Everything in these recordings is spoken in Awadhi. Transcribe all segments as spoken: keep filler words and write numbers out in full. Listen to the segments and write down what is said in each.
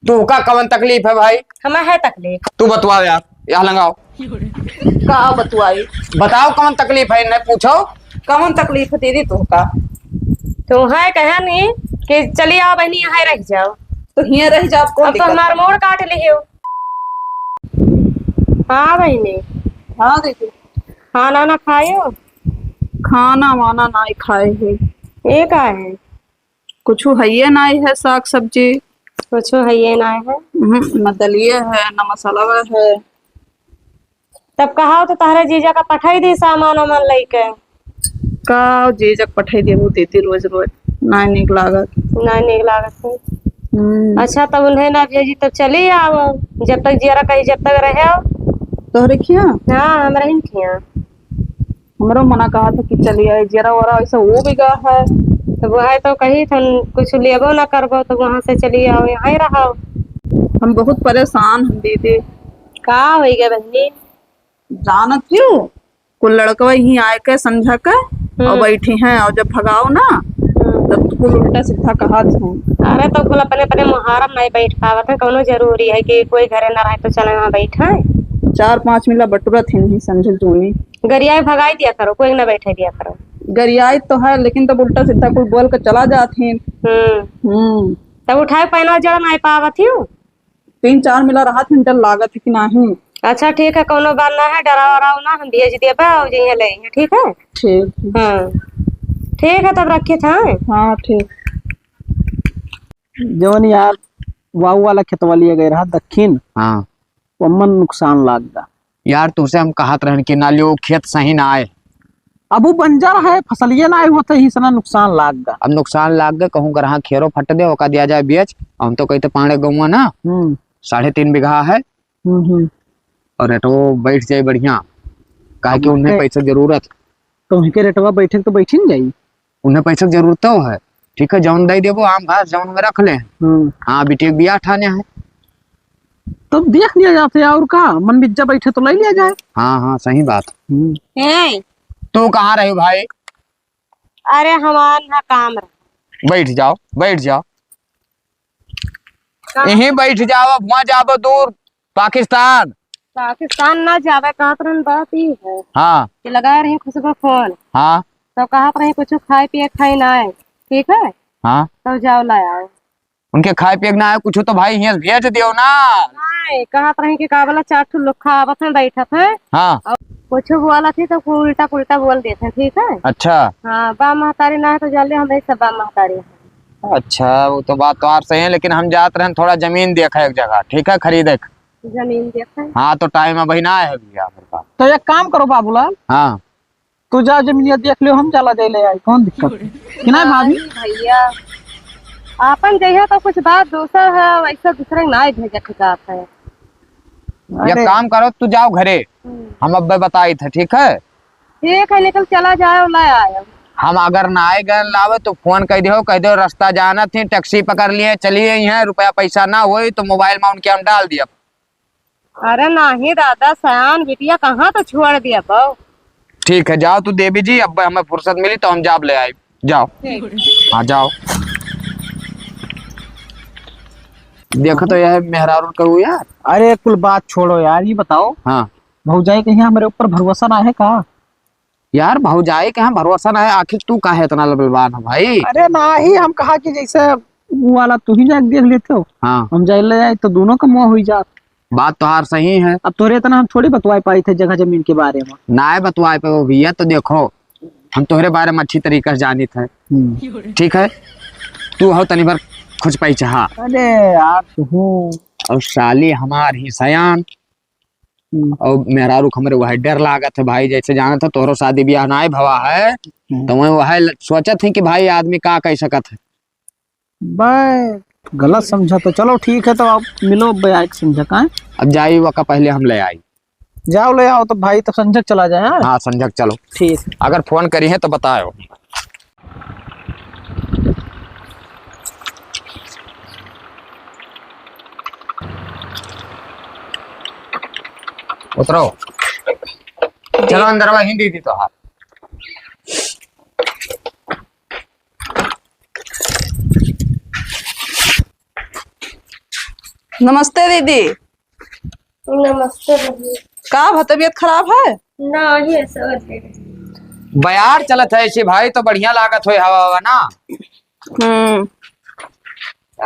तू का कवन तकलीफ है भाई? हमें है तकलीफ। तू बतवाओ यार, यहाँ लंगाओ। का बतवाई? बताओ कवन तकलीफ है, नहीं पूछो। कवन तकलीफ है दीदी तुहका? तो है कहा नहीं कि चली आओ बहनी, यहाँ रह जाओ। तो हियाँ रह जाओ, कौन अब तो दिक्कत हमार है? मोड़ काट लियो। हाँ बहनी। हाँ दीदी। खाना ना खायो? खाना वाना नाई खाए है। ये का है? कुछ हइये नाई है, साग सब्जी। कुछ हइये नाई है? हम्म, न दलिये है, न मसाला है। तब कहा तो तहरे जीजा का पठाई दी सामान वामान लइके। का जीजा का पठाई देबू दीदी रोज रोज? नाई नीक लागत। नाई नीक लागत है। हम्म। अच्छा, तब उन्हें ना भेजी, तब चली आओ, जब तक जियरा कही, जब तक रहे आओ। तोहरे खिया? हाँ, हम रही खिया। हमरो मना कहा था कि चली आई, जरा वरा ऐसा हो भी गया है। तो वो है तो कही था, कुछ लेबो ना करबो, तो वहाँ से चली आओ, यहाँ ही रहो। हम बहुत परेशान हम दीदी। का होई गया बहनी? जानत क्यों, कुल लड़कवा यहीं आए के समझा के हम्म। और बैठी हैं, और जब भगाओ ना, हम्म। तब तो कुल उल्टा सीधा कहा था। अरे तो कुल अपने अपने मुहारम नहीं बैठ पावत है, कौनो जरूरी है कि कोई घरे ना रहे तो चले वहाँ बैठे? चार पाँच मिला बटुरत ही नहीं समझे तूने। गरियाई भगाई दिया करो, कोई ना बैठे दिया करो। गरियाई तो है, लेकिन तब उल्टा सीधा कुल बोल के चला जात ही। हम्म। हम्म। तब उठाए पैना जड़ नहीं पावत ही। तीन चार मिला रहत ही, डर लागत है कि नहीं। अच्छा ठीक है, कौनो बात ना है, डराओ वराओ ना, हम भेज देबे और जइहे ले अइहे, ठीक है? ठीक है। हाँ। ठीक है, तब रखित है। हाँ, ठीक। जौन यार, वाऊ वाला खेतवा लिए गए रहा दक्षिण। हाँ। ओमन नुकसान लाग गा। यार, तुसे हम कहत रहन कि ना लियो, खेत सही ना आए। अब उ बंजर है, फसलिए ना आए होते ही सना नुकसान लाग गा। अब नुकसान लाग गा, कहूँ ग्राहक खेरो फट दे, ओका दिया जाए बेच। हम तो कहते पांड़े गौवा ना, हम्म। साढ़े तीन बीघा है। हम्म, हम्म। और रेटवो बैठ जाए बढ़िया, काहे कि अब उन्हें उनके पैसा जरूरत। तो उनके रेटवा बैठे तो बैठी न जाई। उन्हें पैसा जरूरत तो है, ठीक है, जौन दे देबो आम घास जौन में रख ले। हम्म। हाँ, बिटिया के बियाह ठाने है। तब देख लिया जाते, और का, मन बिज्जा बैठे तो ले लिया जाए। हाँ, हाँ, सही बात। हम्म। ए, तू कहाँ रहे भाई? अरे, हमार ना काम रहे। बैठ जाओ, बैठ जाओ। का? यहीं बैठ जाओ, अब वहाँ जाबो दूर, पाकिस्तान। पाकिस्तान ना जावे, कहत रहन बात ई है हाँ। कि लगा रही खुशबू फोन। हाँ। तो कहत रही कुछ खाए पिए खाए ना है, ठीक है? हाँ। तो जाओ ला आओ। उनके खाए पिए के ना है कुछ तो भाई हियाँ भेज दियो ना। नहीं, कहत रही कि का बोला, चार ठो लोग खावत हैं, बैठत हैं। हाँ। और कुछ बोला थी तो उल्टा पुल्टा बोल देते हैं, ठीक है? अच्छा। हाँ, बा महतारी ना है तो जान ले, हम सब बा महतारी हैं। अच्छा, वो तो बात तो आप सही है, लेकिन हम जात रहन थोड़ा जमीन देखे एक जगह, ठीक है, खरीदे के। जमीन देखे? हाँ, तो टाइम अबही ना है भैया मेरे पास। तो एक काम करो बाबूलाल, हाँ। तू जा जमीनिया देख लियो, हम चला जाए ले आई, कौन दिक्कत है? कि ना भाभी? नहीं भैया, आपन जइहे तो कुछ बात दूसर है, वैसे दूसरे ना भेजे के बात है। एक अरे। काम करो, तू जाओ घरे, हम्म। हम अब्बे बताई थे, ठीक है? ठीक है, निकल चला जाओ, ले आयो। हम अगर ना आए गए लावे तो फोन कह दियो, कह दियो रास्ता जानत ही, टैक्सी पकड़ लिए चलिए यहाँ, रुपया पैसा ना होई तो मोबाइल में उनके हम डाल दिया। अरे नाही दादा, सयान बिटिया कहाँ तो छोड़ दिया बहू। ठीक है, जाओ तू देवी जी, अब हमें फुर्सत मिली तो हम जाब ले आई। जाओ। ठीक। हाँ, जाओ। देखो तो यह मेहरारू करू यार। अरे कुल बात छोड़ो यार, ये बताओ। हाँ। भौजाई कहीं हमारे ऊपर भरोसा ना है का? यार, भौजाई के यहाँ भरोसा ना है, आखिर तू काहे इतना लबलबान हो भाई? अरे नाही, हम कहा कि जैसे वो वाला तू ही जाके देख लेते हो। हाँ। हम जाए ले आए तो दोनों का मुँह हुई जात। बात तोहार सही है। अब तोहरे इतना हम थोड़ी बतवाए पाई थे जगह जमीन के बारे में। ना बतवाए पे वो भैया, तो देखो, हम तोहरे बारे में अच्छी तरीका से जानित है। हम्म। ठीक है, तू हो तनी भर खुश पाई चाहा। अरे यार, तू हूँ। और साली हमार ही सयान। हम्म। और मेहरारू के हमरे वह डर लागत है भाई, जैसे जानत है तोहरो शादी ब्याह नाय भवा है, हम्म। तो मैं वह ल-, सोचत है कि भाई आदमी का कह सकत है। बे, गलत समझा तो चलो ठीक है, तो आप मिलो बे, आए के समझा का है? अब जाई वका पहले हम ले आई। जाओ ले आओ तो भाई, तो संझक चला जाए, हाँ? हाँ, संझक चलो। ठीक। अगर फोन करी है तो बताओ। उतरो। चलो अंदर, वहीं दीदी तो हाथ। नमस्ते दीदी। नमस्ते बहिनी। का भा तबीयत खराब है? ना, ये सब बयार चलत है ऐसे भाई, तो बढ़िया लागत होय हवा हवा ना। हम्म।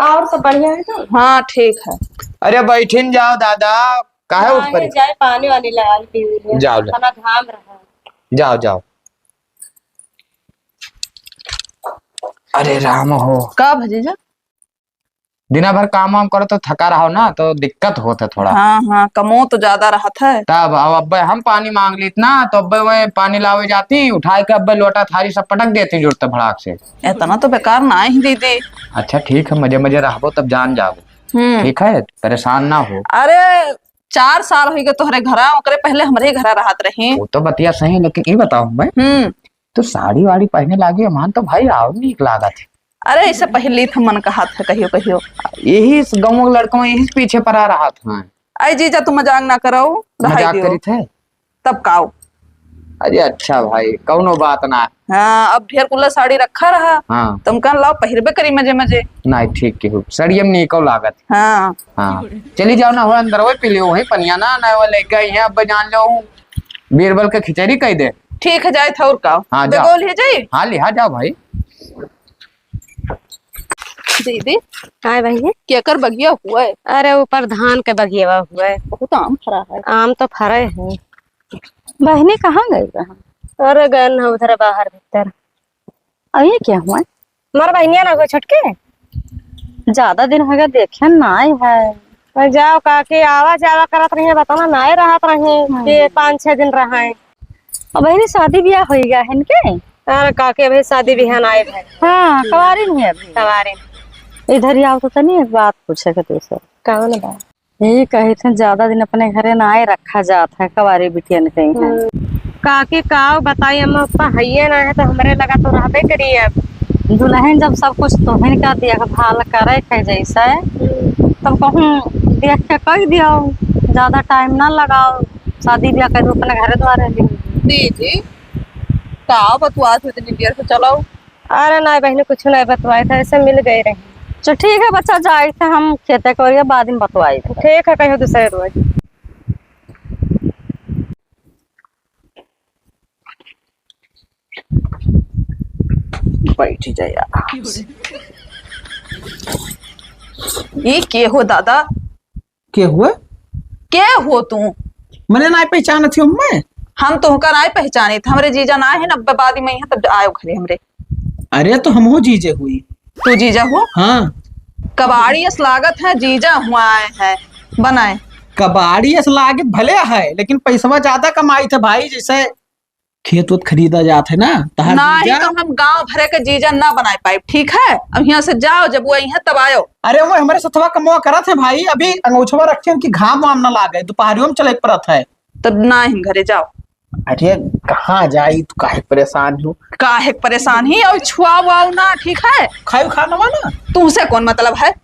और सब बढ़िया है तो? हाँ, ठीक है। अरे बैठिन जाओ दादा, काहे उठ पड़ी? जाए पानी वानी लगा के पी लीजिए। जाओ, जाओ। इतना घाम रहा है। जाओ, जाओ। अरे राम हो। का भजीजा? दिना भर काम वाम करो तो थका रहो ना, तो दिक्कत होत है थोड़ा। हाँ, हाँ, कमो तो ज्यादा रहत है। तब अब अब्बे हम पानी मांग लीत ना, तो अब्बे वह पानी लावे जाती, उठाए के अब्बे लोटा थारी सब पटक देती जुड़ते भड़ाक से। इतना तो बेकार ना ही दीदी। अच्छा ठीक है, मजे मजे रहबो तब जान जाबो। हम्म। ठीक है, परेशान ना हो। अरे चार साल हो गए तोहरे घरा, ओकरे पहले हमरे घरा रहत रही। वो तो बतिया सही है, लेकिन ई बताओ मैं, हम्म। तो साड़ी वाड़ी पहने लागी, हमान तो भाई और नीक लागत है। अरे, ऐसे पहन ली था, मन कहत है कहियो कहियो। यही स-, गाँव के लड़कों यही से पीछे पड़ा रहत हैं। आई जीजा, तू मजाक ना करो, रहाई मजाक दियो। करी थे? तब काओ? अरे अच्छा भाई, कौनो बात ना। हाँ, अब ढेर कुल्ला साड़ी रखा रहा। हाँ। तुम कहा लाओ, पहिरबे करी मजे मजे। नहीं, ठीक के हो, साड़ी हम नीको लागत। हाँ। हाँ, चली जाओ ना, हो अंदर वही पी लियो, वही पनिया ना, ना वो लेके आई है, अब जान लो, बीरबल के खिचड़ी कह दे। ठीक है, जाए था और का? हाँ, जाओ। बेगोल ही जाई? हाँ, लिहा जाओ भाई। दीदी। हाँ बहिनी। केकर बगिया हुआ है? अरे ऊपर धान के बगिया हुआ है। बहुत आम फरा है। आम तो फरे हैं। बहिनी कहाँ गई रहा? अरे गए न उधर बाहर भीतर। अब ये क्या हुआ? हमार बहिनिया ना गो छोटके। ज्यादा दिन हो गया देखे ना आए है। और जाओ काकी, आवा जावा करत रही, बताना ना आए रहत रही हाँ। कि पाँच छह दिन रहा है। अब बहिनी शादी ब्याह हो गया है इनके? अरे काकी, अभी शादी ब्याह ना आए है। हाँ, कवारी नहीं है अभी। कवारी। इधर ही आओ तो तनी एक बात पूछे के तुझसे। कौन बात? यही कही थे, ज्यादा दिन अपने घरे ना आए रखा जात है, कवारी बिटियन कहीं है। हम्म। काकी काव बताई, अम्मा पापा हइये ना है, तो हमरे लगा तो रहबे करी अब। दुल्हन जब सब कुछ तोहन का देखभाल करे के जैसे, हम्म। तब कहूँ देख के कह दियो, ज्यादा टाइम ना लगाओ, शादी ब्याह कर दो अपने घरे द्वारे। दीदी, का बतुआत हो इतनी देर से? चलो। अरे नाहीं बहिनी, कुछ नाहीं बतवाए था, ऐसे मिल गए रहे। तो ठीक है बच्चा, जाए थे हम खेते करिए, बाद में बतवाए थे। ठीक है, कहियो दूसरे रोज। बैठ जाए आराम से। ये के हो दादा? के हुए? के हो तू? मने नाहीं पहचानत हो मैं। हम तोहका नाहीं पहचानित, हमरे जीजा ना है ना, बाद में यहाँ तब आयो घरे हमरे। अरे तो हमहू जीजे हुई। तू जीजा हो? हाँ। कबाड़ी अस लागत है, जीजा हुआ आए है, बनाए। कबाड़ी अस लागत भले है, लेकिन पैसवा ज्यादा कमाई थे भाई, जैसे खेत वेत खरीदा जात है ना, तहार नाहीं जीजा। तो हम गांव भरे के जीजा ना बनाए पाइब, ठीक है? अब यहाँ से जाओ, जब वो अइहें तब आयो। अरे वो हमरे सथवा कमवा करत है भाई, अभी अंगोछवा रखे उनकी घाम वाम ना लागे, दोपहरियों में चले के परत है। तब नाहीं घरे जाओ। अरे कहाँ जाई, तू काहे परेशान हो? काहे परेशान ही, और छुआ वाओ ना, ठीक है? खाओ खाना वाना। तुमसे कौन मतलब है?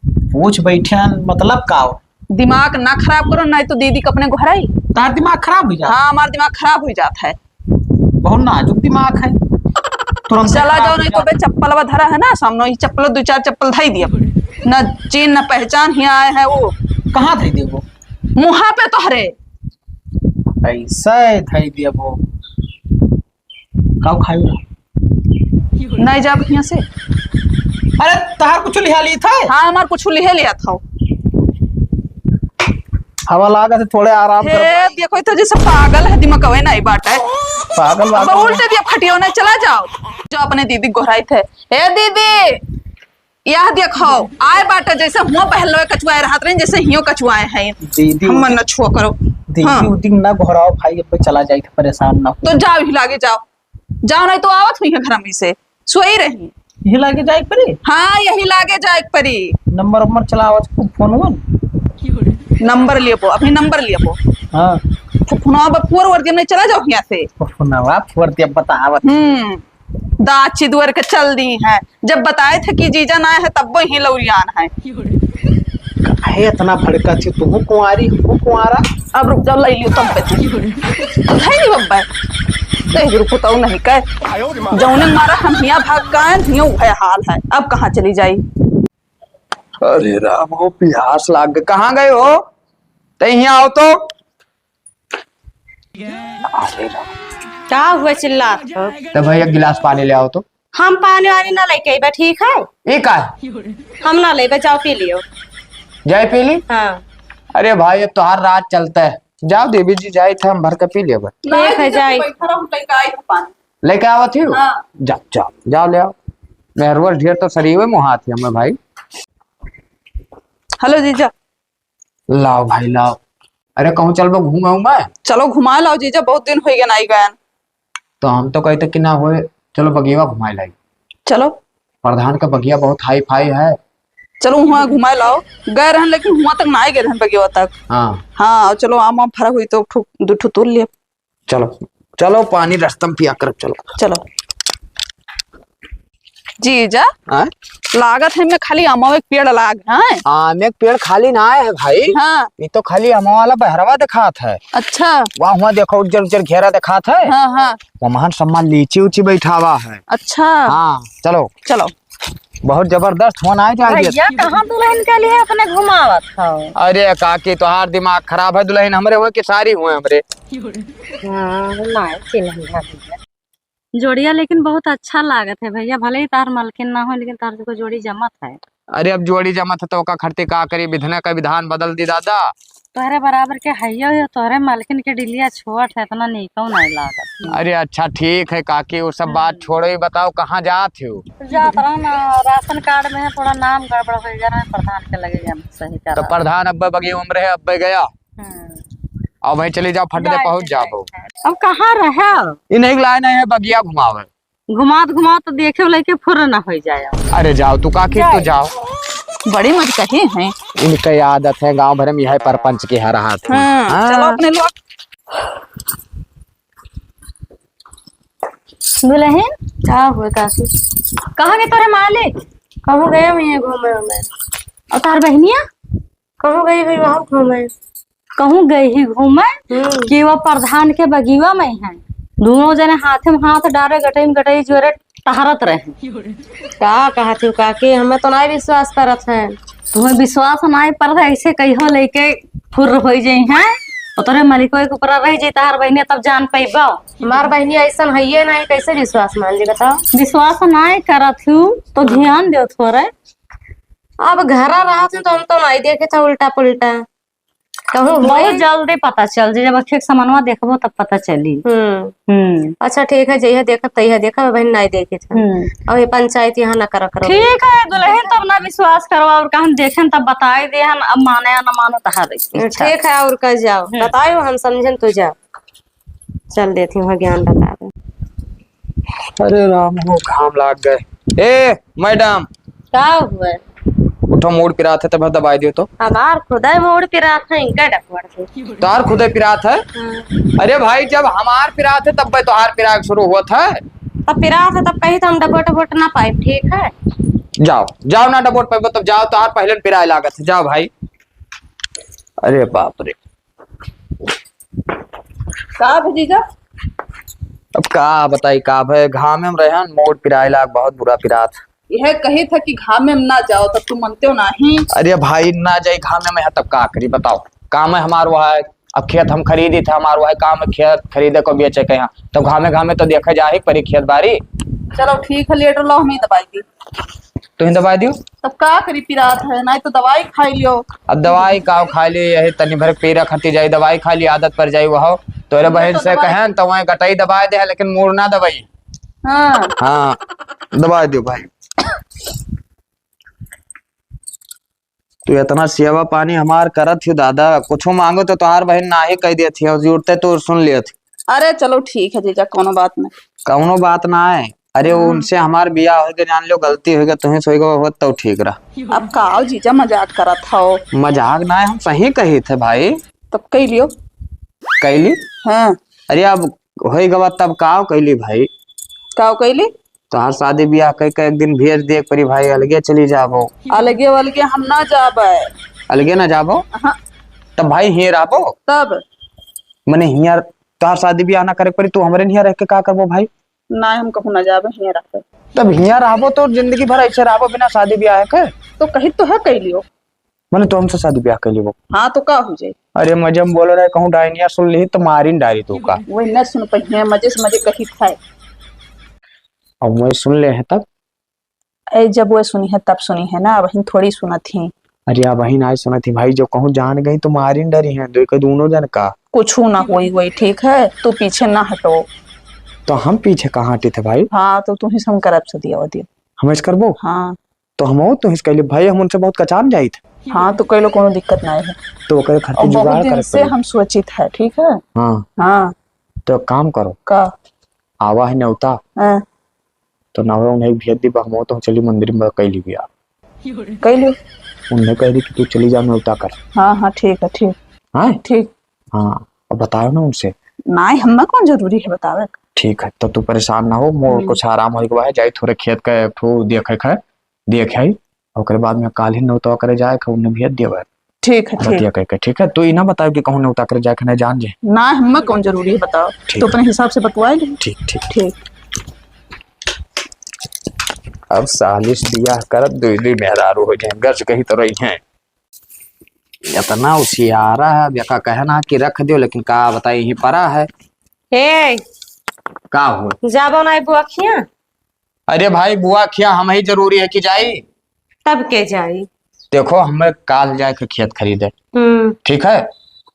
पूछ बैठन, मतलब का हो? दिमाग ना खराब करो, नाहीं तो दीदी के अपने गोहराई। तार दिमाग खराब हो जात? हाँ, हमार दिमाग खराब हो जात है। बहुत नाजुक दिमाग है। तुरंत चला जाओ, नाहीं तो बे चप्पलवा धरा है ना सामने, ये चप्पल दो चार चप्पल धई दिया। ना चीन ना पहचान ही आए है वो। कहाँ धई देबो? मुँहा पे तोहरे। ऐसा है धई देबो। काउ खाई रहा? नाहीं जाब हियाँ से। अरे, तहार कुछ लिहा ली था? हाँ, हमार कुछ लिहे लिया था। हवा लागा से थोड़े आराम हे, कर। देखो, ई तो जैसे पागल है, दिमागवे नाहीं बाटे। पागल अब वागल उल्टे दिया खटियो नाहीं, चला जाओ। जो अपने दीदी गोहराई थे, "हे दीदी, यह देखो, आए बाटे जैसे हुआ पहलवे कचुआए रहत रही, जैसे हियो कचुआए हैं।" दीदी हम मन उदी-, न छुआ करो। दीदी हाँ। उदी ना घोराओ भाई, अब चला जाए, परेशान ना हो। तो जाओ, ही लागे जाओ, जाओ, नाहीं तो आवत हुई है घर में से, सोई रही। यही लागे जाए के परी? हाँ, यही लागे जाए के परी। नंबर नंबर चलावत खूब फोन वोन। नंबर लेबो, अभी नंबर लेबो। हाँ। फो-, फोनवा पर फोर वर्दी में चला जाओ यहाँ से। फोनवा फोर दिया बतावत। हम्म। दाची दुआर के चल दी है। जब बताए थे कि जीजा ना है, तब वो ही लौरियान है। काहे इतना भड़का थी? तू कुंवारी, वो कुंवारा। अब रुक जाओ, ले लियो तुम पे। तो है नहीं बब्बा। ले रुको तो नहीं कह। जौने मारा हम हिया भाग का है, हियो है हाल है। अब कहाँ चली जाई? अरे राम हो, पियास लाग गए। कहाँ गए हो? तै हियाँ आओ तो। अरे राम। का हुआ चिल्लात हो? तो भाई एक गिलास पानी ले आओ तो। हम पानी वानी ना लेके अइबे, ठीक है? ई का है? हम ना लेबे, जाओ पी लियो। जाए पी ली? हाँ। अरे भाई, अब तोहार राज चलता है। जाओ देवी जी, जाए थे, हम भर के पी लेबे। ठीक है, जाए। बैठा रहो, हम लेके आई थे पानी। लेके आवत ही? हाँ। जा, जा, जाओ ले आओ। मेहरुआ ढेर तो सरी हुए मुहात ही हमें भाई। हेलो जीजा। लाओ भाई, लाओ। अरे कहूँ चलबो घूमे उमे? चलो घुमा लाओ जीजा, बहुत दिन होइ गए नाई गए। तो हम तो कहते कि ना होए, चलो बगिया घुमाए लाई। चलो। प्रधान का बगिया बहुत हाई फाई है। चलो हुआँ घुमाए लाओ। गए रहन लेकिन हुआँ तक ना आए गए रहन बगिया तक। हाँ। हाँ, चलो आम वाम फरक हुई तो ठो, दो ठो तोड़ लिया। चलो, चलो पानी रस्ता में पिया कर चलो। चलो। जीजा, हाँ? लागत है में खाली आमवे के पेड़ लाग है। आमे के पेड़ खाली ना आए है भाई। हाँ। ये तो खाली आमा वाला बहरवा दिखात है। अच्छा। वहाँ, वहाँ देखो उज्जर उज्जर घेरा दिखात है। हाँ, हाँ। वहाँ सम्मान लीची उची बैठावा है। अच्छा। हाँ, चलो। चलो। बहुत जबरदस्त होन आए जाए भैया, कहाँ दुल्हन के लिए अपने घुमावत हो? अरे काकी, तोहार दिमाग खराब है, दुल्हन हमरे हुए कि सारी हुए हमरे? हाँ, ना, चिन्हन भैया। जोड़िया लेकिन बहुत अच्छा लागत है भैया, भले ही तार मलकिन ना हो, लेकिन तार को जोड़ी जमत है। अरे अब जोड़ी जमत है तो ओका खरती का करी, विधना का विधान बदल दी दादा। तोहरे बराबर के हइयो हो, तोहरे मलकिन के डिलिया छोट है, इतना नीको नहीं लागत। अरे अच्छा ठीक है काकी, वो सब बात हम्म। छोड़ो, ही बताओ कहाँ जात हो? जात रहा ना, राशन कार्ड में है, थोड़ा नाम गड़बड़ हो गया ना, प्रधान के लगे गया, सही तो करा। प्रधान अब्बे बगी उम्र है, अब्बे गया। हम्म। अब भाई चली जाओ, फट दे जाए पहुँच के जाबो। जाए। अब कहाँ रहे? ये नहीं लाए नहीं है, बगिया घुमावे। घुमात घुमात देखे लेके फुर ना हो जाए। अरे जाओ तू काकी, तू जाए। जाओ। बड़ी मत कही है। इनके आदत है, गांव भर में यह परपंच के हर हाथ में। हाँ, हाँ। चलो अपने लोग। दुल्हन, का हुए काकी? कहाँ गए तोरे मालिक? कहूँ गए हुए हैं घूमे उमे। और तार बहनिया? कहूँ गई हुई वहाँ घूमे। कहूँ गई ही घूमे हम्म। कि वो प्रधान के बगिया में है। दोनों जने हाथे में हाथ डारे, गटई में गटई जोरे टहरत रहे। का कहत हो काकी, हमें तो नहीं विश्वास करत है। तुम्हें विश्वास नहीं पर ऐसे कहियो लेके फुर्र हो जाई हैं, और तोरे मलिको के ऊपर रह जाई तार बहनिया, तब जान पैबो। हमार बहनिया ऐसन हइये नहीं, कैसे विश्वास मान ली बताओ? विश्वास नहीं करत हूँ तो ध्यान दो थोड़े। अब घरा रहत हूँ तो हम तो नहीं देखे था उल्टा पुल्टा। कहूँ बहुत होई? जल्दी पता चल जाई, जब ठीक समनवा देखबो तब पता चली। हम्म। हम्म। अच्छा ठीक है, जइहे देखब तइहे देखब, बहन नहीं देखे था। हम्म। और ये पंचायत यहाँ ना करा करो। ठीक है दुल्हन, तब ना विश्वास करवा और कहन देखेन तब बताई देहन, अब माने या ना मानो तहार इच्छा। ठीक है और का जाओ, हम्म। बताओ हम समझेन तो जाओ। चल देती हूँ ज्ञान बता दे। अरे राम हो, घाम लाग गए। ए मैडम, का हुआ? उठो, मूड़ पिरात है, तब दबाई दियो तो। हमार खुदे मूड़ पिरात है, इनका डकवर से। तार खुदे पिरात है? हाँ। अरे भाई, जब हमार पिरात है, तब भाई तोहार पिराग शुरू हुआ था। तब पिरात है, तब कही तो हम डबोट डबोट ना पाए, ठीक है? जाओ, जाओ ना डबोट पाइबो, तब जाओ, तोहार पहले पिराए लागत है, जाओ भाई। अरे बाप रे। का भतीजा? अब का बताई, का भय, घामे में रहन, मूड़ पिराए लाग, बहुत बुरा पिरात। यह कही था कि घामे में ना जाओ, तब तू मनते हो नहीं। अरे भाई, ना जाई घामे में, तब का करी बताओ, काम है हमार वह है। अब खेत हम खरीदी थे, हमार वह काम है, खेत खरीदे को बेचे के यहाँ, तब घामे घामे तो देखे जाही परी खेत बारी। चलो ठीक है, लेटर लाओ, हम ही दबाई दी। तुहीं दबाई दियो। तब का करी, पिरात है, नहीं तो दवाई खाई लियो। अब दवाई का खाई ली, यही तनी भर पी रखती जाई, दवाई खाई ली, आदत पड़ जाई वह। तोरे बहन से कहेन तो वहीं गटई दबाई दे, लेकिन मूड़ ना दबाई। हाँ। हाँ, दबाई दियो भाई। तू इतना सेवा पानी हमार करत ही दादा, कुछ मांगो तो तोहार बहन नाही कह देत ही, और जुड़ते तो सुन लेत ही। अरे चलो ठीक है जीजा, कोनो बात नहीं। कौनो बात ना है। अरे वो हाँ। उनसे हमार बियाह होइगा, जान लो गलती होइगा, तुम्हें सोइगा होत तो ठीक रहा। अब का आओ जीजा, मजाक करत हो? मजाक ना है, हम सही कही थे भाई। तब कह लियो। कह ली? हाँ। अरे अब होई गवा तब काव कैली भाई? काव कैली? तोहार शादी बियाह कई के एक दिन भेज दे परी भाई, अलगे चली जाबो। अलगे वलगे हम ना जाबे। अलगे ना जाबो? हाँ। तब भाई हिये रहबो? तब? मने हिया तोहार शादी बियाह ना करे परी, तू हमरे हिया रह के का करबो भाई? ना, हम कहूँ ना जाबे, हिये रहबे। तब हियाँ रहबो तो जिंदगी भर ऐसे रहबो बिना शादी ब्याह के? तो कही तो है, कइ लियो। मने तो हमसे शादी ब्याह कइ लियो? हाँ, तो का हो जाई? अरे, मजे में बोल रहे, कहूँ डाइनिया सुन ली तो मारी न डारी तू का। वही न सुन पहिए, मजे से मजे कही खाए। अब वही सुन ले हैं तब। ए, जब वो सुनी है तब सुनी है ना, अबहिन थोड़ी सुनत ही। अरे, अबहिन आए सुनत ही भाई, जो कहूँ जान गई तो मारी न डरी हैं, दो के दोनों जन का। कुछ ना होई, होई ठीक है, तू पीछे ना हटो। तो हम पीछे कहाँ हटी थे भाई? हाँ, तो तू ही से हम करब से दिया वो दिया। हम ऐसे करबो? हाँ। तो हम हो तो हिस कहले भाई, हम उनसे बहुत कचान जाई थे। हाँ, तो कइ लो, कोनो दिक्कत ना है। तो ओकरे खातिर और बहुत जुगाड़ दिन करे से पड़ी। हम सोचित है, ठीक है? हाँ। हाँ। तो एक काम करो। का? आवा है नेवता। हाँ। तो नवरा उन्हें भेज दी, हम तो चली मंदिर में कइ ली बिया। कइ लियो। उन्हें कह दी कि तू चली जा, नेवता कर। हाँ, हाँ, ठीक है, ठीक। हाँ? ठीक। हाँ, अब बताओ ना उनसे। नाहीं, हमें कौन जरूरी है बतावे का? ठीक है, तो तू परेशान ना हो, मोर हम्म। कुछ आराम होई के बाद जाई, थोड़े खेत का एक ठो देखे के, देखे आई, ओकरे बाद में काल ही नेवता करे जाए के, उन्हें भेज दिया। ठीक है, ठीक। बतिया कह के, ठीक है? तू ई ना बताओ कि कहूँ नेवता करे जाए के, नहीं जान जे। ना, हमें कौन जरूरी है बताओ, ठीक तू है। अपने हिसाब से बतवा ले। ठीक, ठीक। ठीक। अब सालिस बियाह करब, दुई दुई मेहरारू हो जाए, गज कही तो रही हैं। इतना उसियारा है, बेका कहना कि रख दियो, लेकिन का बताई, यहीं परा है। ए, का हो? जाबो ना बुआ खिया? अरे भाई, बुआ खिया हम ही जरूरी है कि जाई? तब के जाई? देखो, हमें काल जाए के खेत खरीदे, हम्म। ठीक है?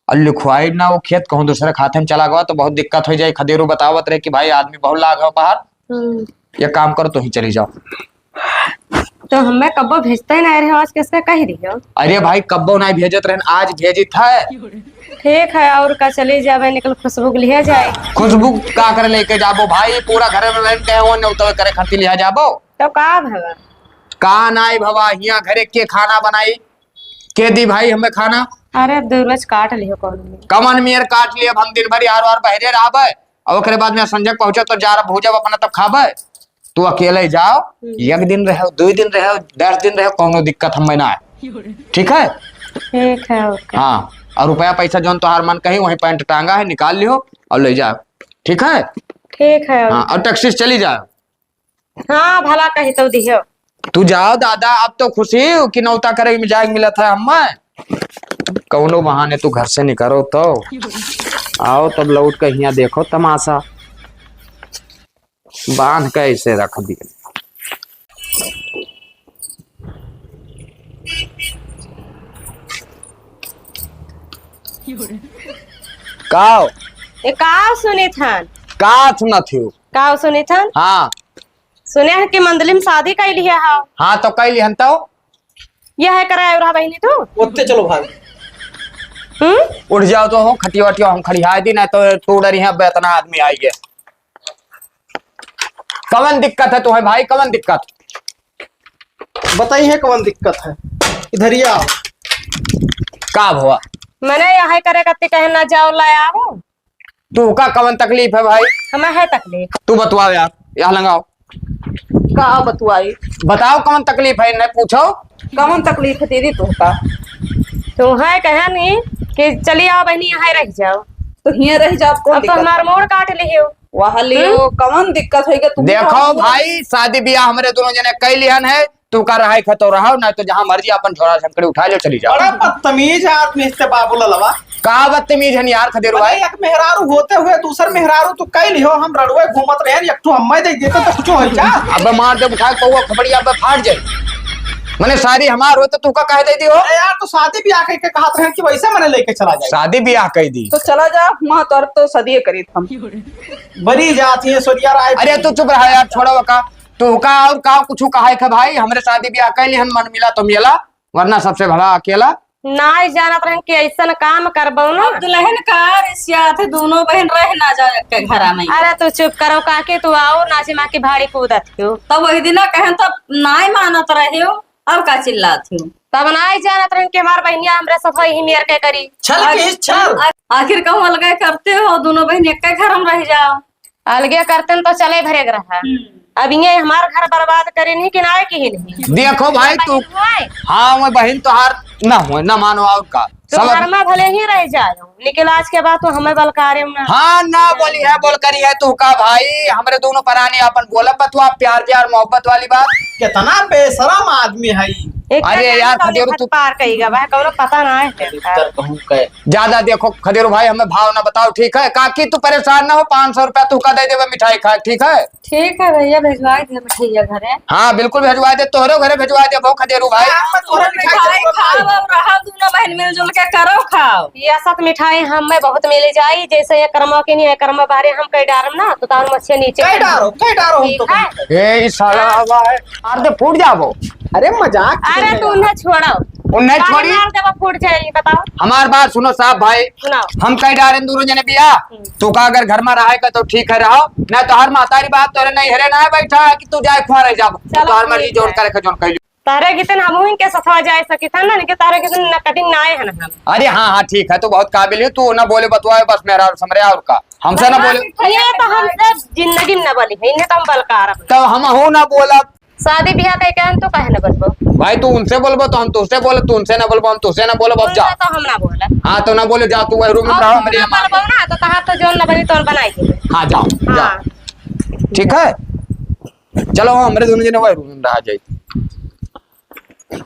और लिखवाई ना वो खेत, कहूँ दूसरे खाते में चला गवा तो बहुत दिक्कत हो जाए। खदेरू बतावत रहे कि भाई, आदमी बहुत लाग है बाहर, हम्म। ये काम करो, तुहीं चली जाओ। तो हमें कब्बो भेजते ही नहीं रहे, आज कैसे कह दियो? अरे भाई, कब्बो नहीं भेजत रहन, आज भेजित है। ठीक है, और का, चली जावे, निकल खुशबू के लिहे जाए। खुशबू का करे लेके जाबो भाई, पूरा घर में रहन के वो नेवता करे खातिर लिहा जाबो। तो का भवा? का नाई भवा, हियां घरे के खाना बनाई, के दी भाई हमें खाना? अरे, दो रोज काट लियो कौन में। कमन मेर काट लियो, हम दिन भर यार वार बहरे रहबे। और ओकरे बाद में संजय पहुंचे तो जा रहा भूजब अपना तब खाबे। तू अकेले जाओ, हम्म। एक दिन रहो, दो दिन रहो, दस दिन रहो, कौनो दिक्कत हमें ना है। ठीक है? ठीक है, ओके। हाँ, और रुपया पैसा जौन तोहार मन कही, वहीं पैंट टांगा है, निकाल लियो और ले जाओ। ठीक है? ठीक है, हाँ, ओके। और टैक्सी से चली जाओ। हाँ, भला कही तो दिहो। तू जाओ दादा, अब तो खुशी हो कि नौता करे में जाए मिलत है हमें। कौनो बहाने तू घर से निकरो तो आओ, तब लौट के हियां देखो तमाशा। बांध के ऐसे रख दिए। का हो? ए, का सुनित हन? का सुनत हो? का सुनित हन? हाँ। सुने हैं कि मंदली में शादी कैली है, हाँ। हाँ, तो कैली हन तो? यह है कराए रहा बहिनी तू? ओते चलो भाग। हम्म? उठ जाओ तो हो, खटिया वटिया हम खड़ियाए दी, नहीं तो तू डरी है, अब इतना आदमी आई है। कवन दिक्कत है तुम्हें भाई, कवन दिक्कत? बताई है कवन दिक्कत है, इधर ही आओ। का भवा? मैंने यह करे करती कहे ना जाओ ला आओ। तू का कवन तकलीफ है भाई? हमें है तकलीफ। तू बतवाओ यार, यहाँ लंगाओ। का बतवाई? बताओ कवन तकलीफ है, इन्हें पूछो। कवन तकलीफ है दीदी तू का? तू है कहे नहीं कि चली आओ बहनी, यहाँ रह जाओ। तो हियां रह जाओ, कौन अब तो दिक्कत हमार है? मोड़ काट लियो। वहाँ लियो, हम्म? कवन दिक्कत होइगा तू देखो बताओ। भाई, शादी ब्याह हमरे दोनों जने कई लिहन है, तू का रहाई खे तो रहो, नहीं तो जहाँ मर्जी अपन झोरा झंकड़ी उठा ले, चली जाओ। बड़ा बदतमीज आदमी है बाबू ललवा। का बदतमीज है यार खदेरू भाई? एक मेहरारू होते हुए दूसर मेहरारू तू कई लिहो, हम रड़ुए घूमत रहे, एक ठो हम्मे दे देते तो कुछ हो जा। अबे मार दे उठा के पौवा खोपड़िया पे फाट जाए। मने सारी हमार होते तू का कह देती हो? अरे यार, तो शादी ब्याह कह के कहत रहे कि वैसे मने लेके चला जाए। शादी ब्याह कह दी। तो चला जा, माँ तोर तो सदिये करीत हम। बरी जाती है सोनिया राय। अरे तू चुप रहा यार, छोड़ो का। तू का और का कुछ कहा है भाई? हमरे शादी ब्याह कह ली, हम मन मिला तो मिला, वरना सबसे भला अकेला। नाई जानत रहन कि ऐसन काम करबो ना। अब दुल्हन का रिसियात है, दोनों बहन रह ना जाओ एक घरा में। अरे तू चुप करो काकी, तू आओ नाची माँ की भाड़ी कूदत क्यों? तब वही दिन कहन तब नाई मानत रहे हो, अब का चिल्लात हो? तब नाई जानत रहन कि हमार बहनिया हमरे साथ यही मेर के करी। छल आ-, की छल। आ-, आखिर कहूँ अलगे करते हो, दोनों बहन एक घर में रह जाओ। अलगे करते न तो चले भरे के रहा। हम्म। अब ये हमार घर बर्बाद करे नहीं कि ना कि ही नहीं। देखो भाई, तू बहिन हुआ है? हाँ, वो बहिन तोहार ना हुए, ना मानो और का। तो सब घर में भले ही रह जाओ, लेकिन आज के बाद तो हमें बलकारे में ना। हाँ, ना बोली है, बोल करी है तू का भाई, हमरे दोनों परानी अपन बोला बतवा, प्यार, प्यार, मोहब्बत वाली बात। कितना बेशरम आदमी है। एक अरे यार, खदेरू, तू पार कही गवा है, कौनो पता ना है। ज्यादा देखो खदेरू भाई, हमें भाव ना बताओ, ठीक है? काकी, तू परेशान ना हो, पाँच सौ रुपया तू का दे देबे मिठाई खाए, ठीक है? ठीक है भैया, भिजवाइ दे मिठाइया घरे। हाँ, बिल्कुल भिजवाइ दे, तोहरे घरे भिजवाइ दे, बहुत खदेरू भाई। हाँ, तोहरे मिठाई खाओ और रहो, दोनों बहन मिलजुल के करो खाओ। ये सब मिठाई हमें बहुत मिली जाई, जैसे ये कर्मा के नहीं है, कर्मा बारे हम कई डारम ना, तो तार मच्छे नीचे कई डारो, कई डारो हम तो। ठीक है? ए, ई साला आवा है, मार दे, फूट जाबो। अरे मजाक अरे तू उन्हें छोड़ो। उन्हें काहे छोड़ी? मार देबो, फूट जाए, ये बताओ। हमार बात सुनो साहब भाई, सुनाओ। हम कई डारेन दोनों जने बिया, हम्म। तू का अगर घर में रहे का तो ठीक है रहो, ना तो हर महतारी बात तोरे नहीं हरे ना बैठा है कि तू जाए खुआ रह जाबो। चलो, तोहर मर्जी ठीक जोन है। करे के जोन कहली। तारे कितन हम हुई के सथवा जाए सकी था ना, लेकिन तारे कितन ना कटिंग ना आए हैं ना हम। अरे हाँ, हाँ, ठीक है, तू बहुत काबिल है, तू ना बोले बतवाए बस मेरा और समरे और का। हमसे ना बोले। ये तो हमसे जिंदगी में ना बोली है, इन्हें तो हम बलकार हैं। तो हम हो ना बोला। शादी ब्याह कई के हम तो काहे ना बोलबो? भाई, तू उनसे बोलबो तो हम तुझसे बोले, तू उनसे ना बोलबो, हम तुझसे ना बोलब, अब जा। उनसे तो हम ना बोलब। हाँ, तो ना बोले, जा तू वही रूम में अब रहो, हम हमरे ना यहाँ। बोलबो ना, तो तहार तो जोन ना बनी, तोन बनाई दे। हाँ, जाओ, जाओ। हाँ। ठीक है, चलो, हमरे दोनों जने वही रूम में रहा जाए।